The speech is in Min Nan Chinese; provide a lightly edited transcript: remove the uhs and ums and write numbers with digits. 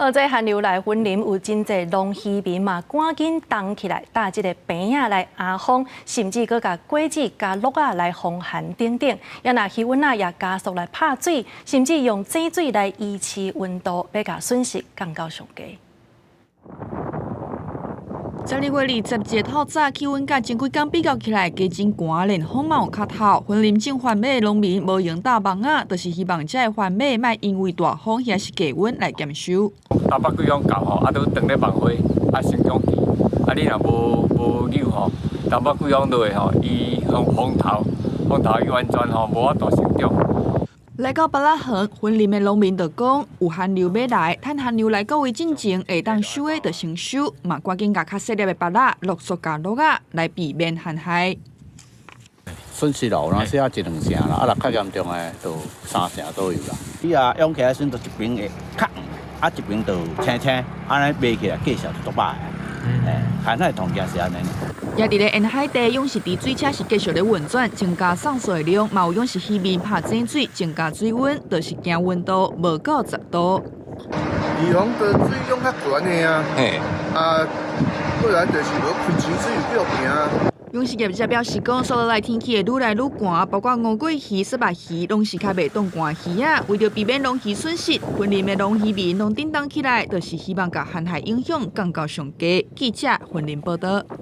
這寒流來雲林有真濟農漁民嘛，趕緊動起來搭這个棚仔來壓風，甚至閣共果子加鹿仔來防寒等等。也若魚塭仔也加速來拍水，甚至用井水來維持溫度，欲共損失降到上低。12月20日透早，氣溫佮前幾工比較起來，加真寒，連風嘛有較透。雲林種番麥農民無閒搭網仔，就是希望這个番麥莫因為大風抑是低溫來減收。東北季風到吼，啊，都當咧網花，啊，生長期，啊，你若無無扭吼，東北季風落去吼，伊風風頭，風頭伊完全吼無法度生長。來到芭樂園，雲林的農民就講，有寒流欲來，趁寒流來到位進前，會當收的就先收，嘛趕緊共較細粒的芭樂陸續共鹿仔來避免寒害。損失咯，有當時啊一兩成啦，啊若較嚴重的就三成左右啦。你啊養起來時陣，就一邊會較黃，啊一邊就青青，按呢賣起來價錢就足歹的。欸，寒害統計是按呢。也佇咧沿海地，養殖池水車是繼續咧運轉，增加送水的量，嘛有養殖漁民拍井水，增加水溫，就是驚溫度無夠10度。預防的水用較懸的啊，啊，過來就是無開井水有比較平。養殖業者表示講，紲落來天氣會愈來愈寒，包括吳桂魚、虱目魚，攏是較袂擋寒魚仔。為著避免農漁損失，雲林的農漁民攏振動起來，就是希望共寒害影響降到上低。記者雲林報導。